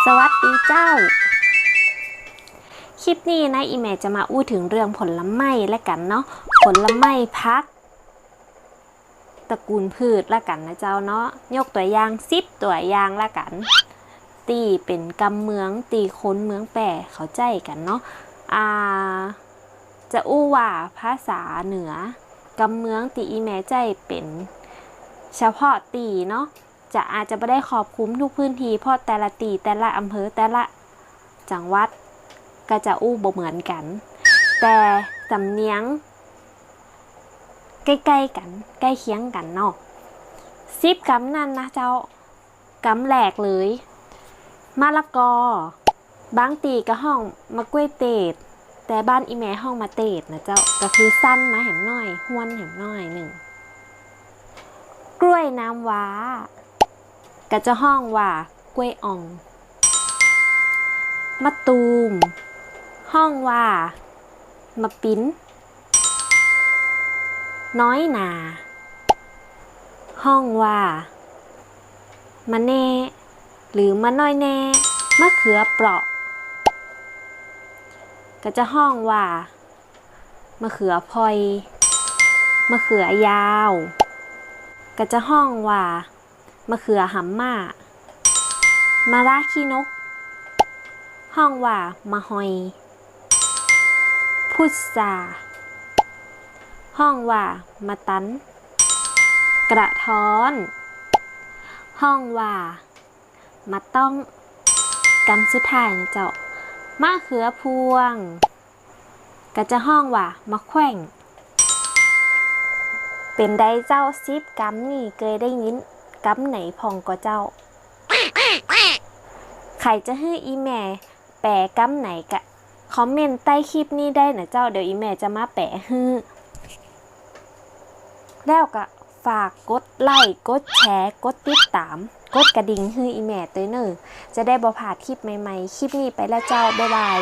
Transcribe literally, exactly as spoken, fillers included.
สวัสดีเจ้า คลิปนี้นะ อี่แม่จะมาอู้เถิงเรื่องผลไม้ละกั๋นเนาะ ผลไม้ ผัก ตระกูลพืชละกั๋นนะเจ้าเนาะ ยกตั๋วอย่างสิบตั๋วอย่างละกั๋น ตี้เป๋นกำเมืองตี้คนเมืองแป้เขาใจ๊กั๋นเนาะ อ่า จะอู้ว่าภาษาเหนือกำเมืองตี้อี่แม่ใจ๊เป๋นเฉพาะตี้เนาะ จะอาจจะบ่ได้ครอบคลุมทุกพื้นที่ เพราะแต่ละตี้ แต่ละอำเภอ แต่ละจังหวัด ก็จะอู้บ่เหมือนกั๋น แต่สำเนียงใก้ๆ กั๋น ใก้เคียงกั๋นเนาะ สิบกำนั้นนะเจ้า กำแรกเลย มะละกอ บางตี้ก็ฮ้องมะก้วยเตด แต่บ้านอี่แม่ฮ้องมะเตดนะเจ้า ก็คือสั้นมาแหมหน้อย ฮวนแหมหน้อยนึ่ง กล้วยน้ำว้า ก็จะฮ้องว่ากล้วยอ่อง มะตูม ฮ้องว่ามะปิ๊น น้อยหนา ฮ้องว่ามะแน่ หรือมะน้อยแน่ มะเขือเปราะ ก็จะฮ้องว่ามะเขือพลอย มะเขือยาว ก็จะฮ้องว่ามะเขือหำม้า มะระขี้นก ฮ้องว่ามะฮอย พุทรา ฮ้องว่ามะตัน กระท้อน ฮ้องว่ามะต้อง กำสุดท้ายนะเจ้า มะเขือพวง ก็จะฮ้องว่ามะแขว้ง เป๋นใดเจ้า สิบกำนี้เกยได้ยินกำไหนพ่องก่อเจ้า ใผจะหื้ออี่แม่แปลกำไหนก็คอมเมนต์ใต้คลิปนี้ได้นะเจ้า เดี๋ยวอี่แม่จะมาแปลหื้อ แล้วก็ฝากกดไลก์ กดแชร์ กดติดตาม กดกระดิ่งหื้ออี่แม่ตวยเน่อ จะได้บ่พลาดคลิปใหม่ๆ คลิปนี้ไปละเจ้า บ๊ายบาย